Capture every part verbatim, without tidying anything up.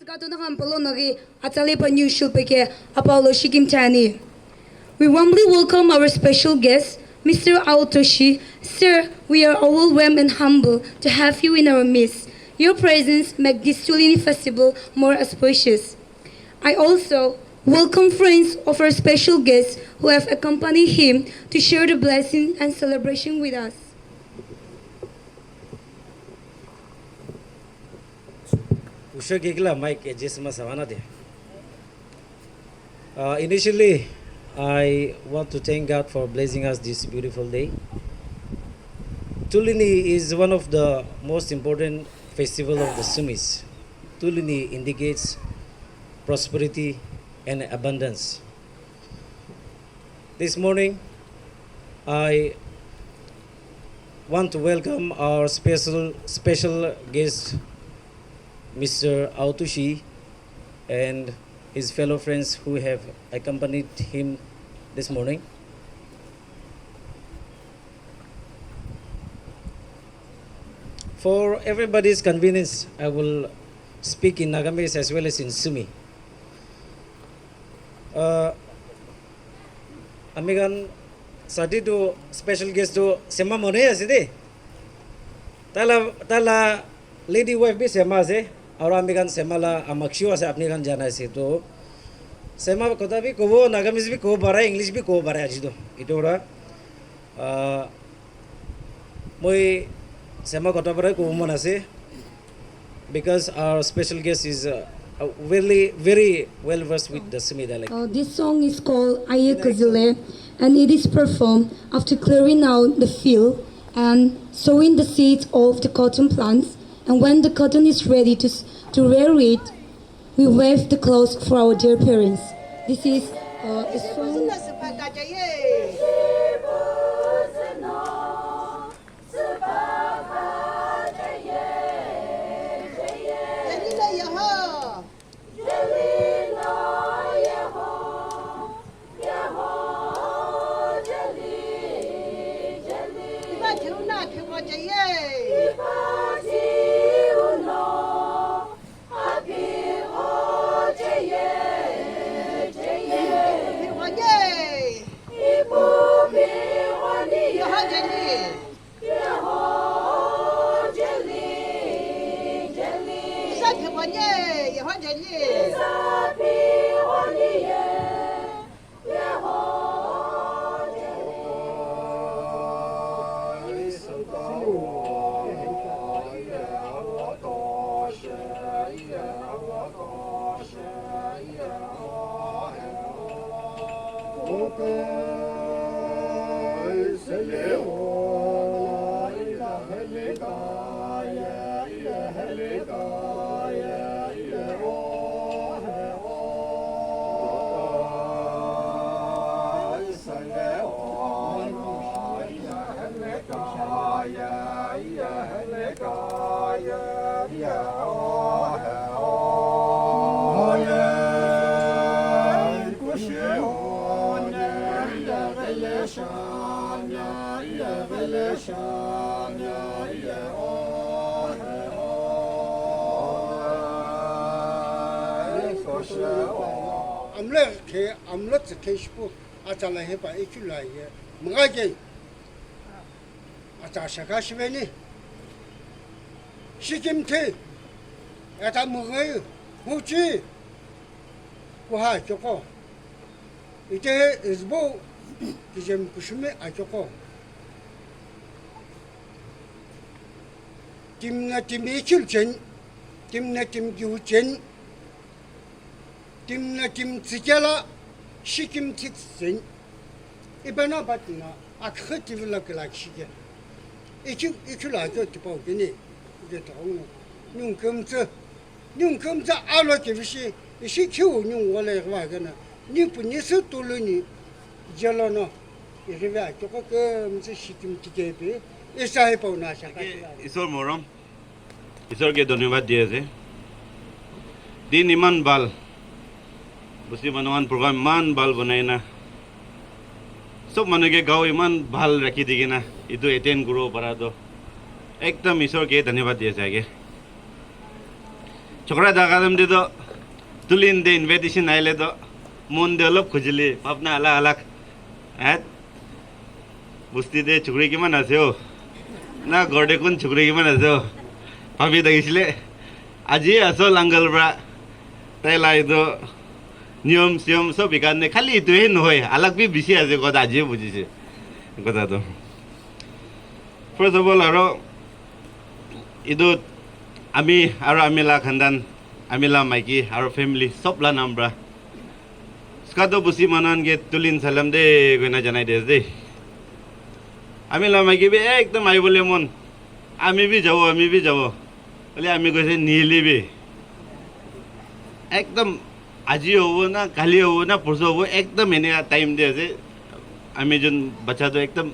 Kato na kan polo nagi atale pa new shul peke apalo shikim tani. We warmly welcome our special guest, Mister Aotoshi. Sir, we are overwhelmed and humble to have you in our midst. Your presence makes this Tulini festival more auspicious. I also welcome friends of our special guest who have accompanied him to share the blessing and celebration with us. Usha kekila mic adjust ma sawana de. Uh, initially, I want to thank God for blessing us this beautiful day. Tulini is one of the most important festival of the Sumis. Tulini indicates prosperity and abundance. This morning, I want to welcome our special special guest, Mister Aotoshi, and his fellow friends who have accompanied him this morning. For everybody's convenience, I will speak in Nagamese as well as in Sumi. Uh, ami khan sati tu special guest tu Sema mone ase de. Tala tala lady wife bi Sema ase. Aru ami khan Sema la amakshu ase apni khan jana ase to. Sema kotha bi kobo, Nagamese bi kobo pare, English bi kobo pare aji to. Itu ora. Uh, moi Sema kotha pare kobo mon ase. Because our special guest is uh, uh, really very well versed with the Sumi dialect. Uh, this song is called Aye Kazile, and it is performed after clearing out the field and sowing the seeds of the cotton plants. And when the cotton is ready to, s- to rear it, we wave the cloth for our dear parents. This is uh, a song. Amle ke amle ke shipu atala hepa ichula ye mga ke. Ata shaka shibeni. Shikim te. Ata mugai huchi. Kuha choko. Ite izbo kijem kushime achoko. Tim na tim ichul chen. Tim na tim giu chen. Tim na tim tsikela. Shikim titsen. Ibana bat na akhe tivila kila kishike. Ichu ichu la jo tipo gini. Ge to ong. Nyung kum tse. Nyung kum tse alo tivishi. Ishi kiu nyung wale wa gana. Ni pu ni su tulu ni. Jelo no. Irive a choko kum tse shikim tike pe. Isa he pau na shaka. Isor morom. Isor ke dhanyabad di ase. Din iman bhal. Busti manu khan program iman bhal banai na. Sob manu ke gao iman bhal rakhi di kena. Etu attend kuro para to. Ekdam Isor ke dhanyabad di ase age. Chokra jaga dem de to tulin de invitation aile to mon de olop khujili bhabna alag alag. Eh? Busti de chukri kiman ase o? Na ghor de kun chukri kiman ase o? Bhabi thakichile. Aji asol uncle pra tai la etu niyom siyom sob ikan de khali etu he nohoi. Alag bi bishi ase kotha aji bujise. Kotha to. First of all, aro etu ami aro ami la khandan, ami la maiki aro family sob la nam pra Skato busi manan ke tulin salam de koina janai de ase de. Ami la maiki bi ekdam aibole mon. Ami bi jabo, ami bi jabo. Bole ami koise nihili bi. Ekdam aji hobo na, kali hobo na, porso hobo, ekdam ene time de ase. Ami jun bacha to ekdam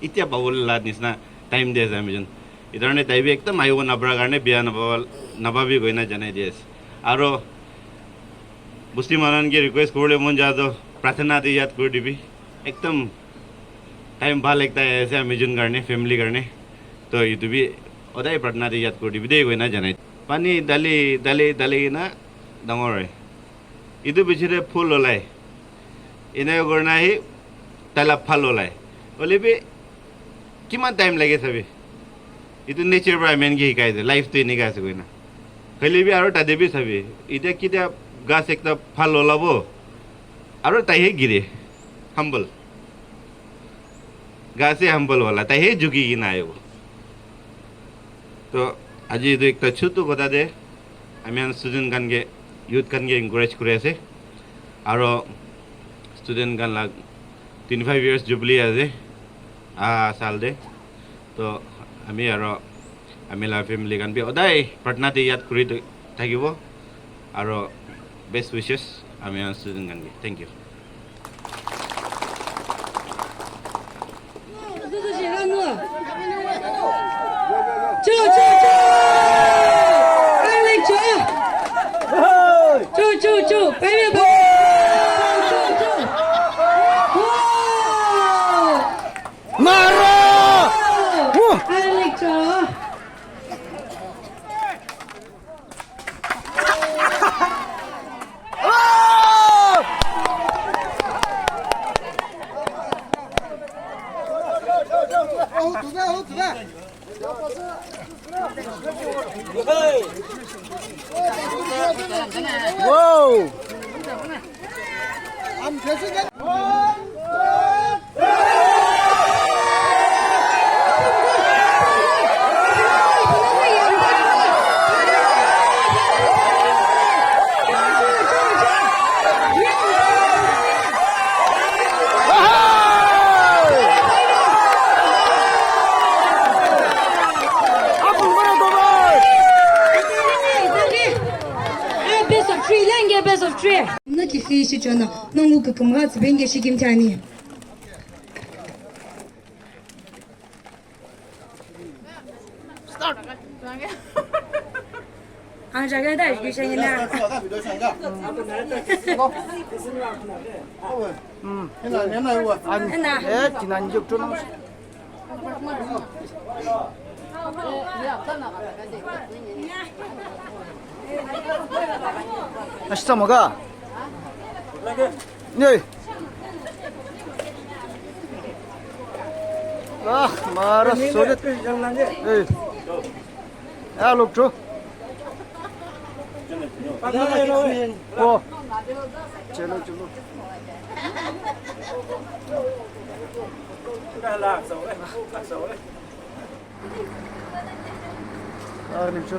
itia pabole la nisna time de ase ami jun. Etu karne tai bi ekdam aibo nabra karne bia nababa nababi koina janai di ase. Aro busti manan ke request kuribole mon ja to prarthana te yad kuri dibi. Ekdam time bhal ekta ahi ase ami jun karne, family karne. To etu bi odai prarthana te yad kuri dibi de koina janai. Pani dali dali dali kena dangor hoy. Etu piche te phul olai. Ena kurina hi taila phal olai. Hoile bi kiman time lage sabi. Etu nature pra amen ke hikai ase. Life tu enika ase koina. Hoile bi aro tate bi sabi. Etia kitia ghas ekta phal olabo. Aro tai he gire. Humble. Ghas he humble wala. Tai he jhuki kena aibo. To aji etu ekta chutu kotha de ami khan student khan ke, youth khan ke encourage kuri ase. Aro student khan la twenty five years jubilee ase ah sal de. To ami aro ami la family khan bi odai prarthana te yad kuri thakibo. Aro best wishes ami khan student khan ke. Thank you. Cho, cho, cho! Alex, cho! Cho, cho, cho! Baby, baby! Cho, cho! Wow! Mara! Wow! Alex, cho! Wow! Best of three, lenge best of three. Na ki fi shi chona, na ngu ka kam ha tsibenge shi kim tani. Start. Ang jaga da, bisa ni na. Hmm. Ena. Eh, kinanjuk tu nang. Ashta maga. Yey. Ah, mara soret. Eh. Ah, lok tu. Oh. Chalo, chalo. Ah, nimcho.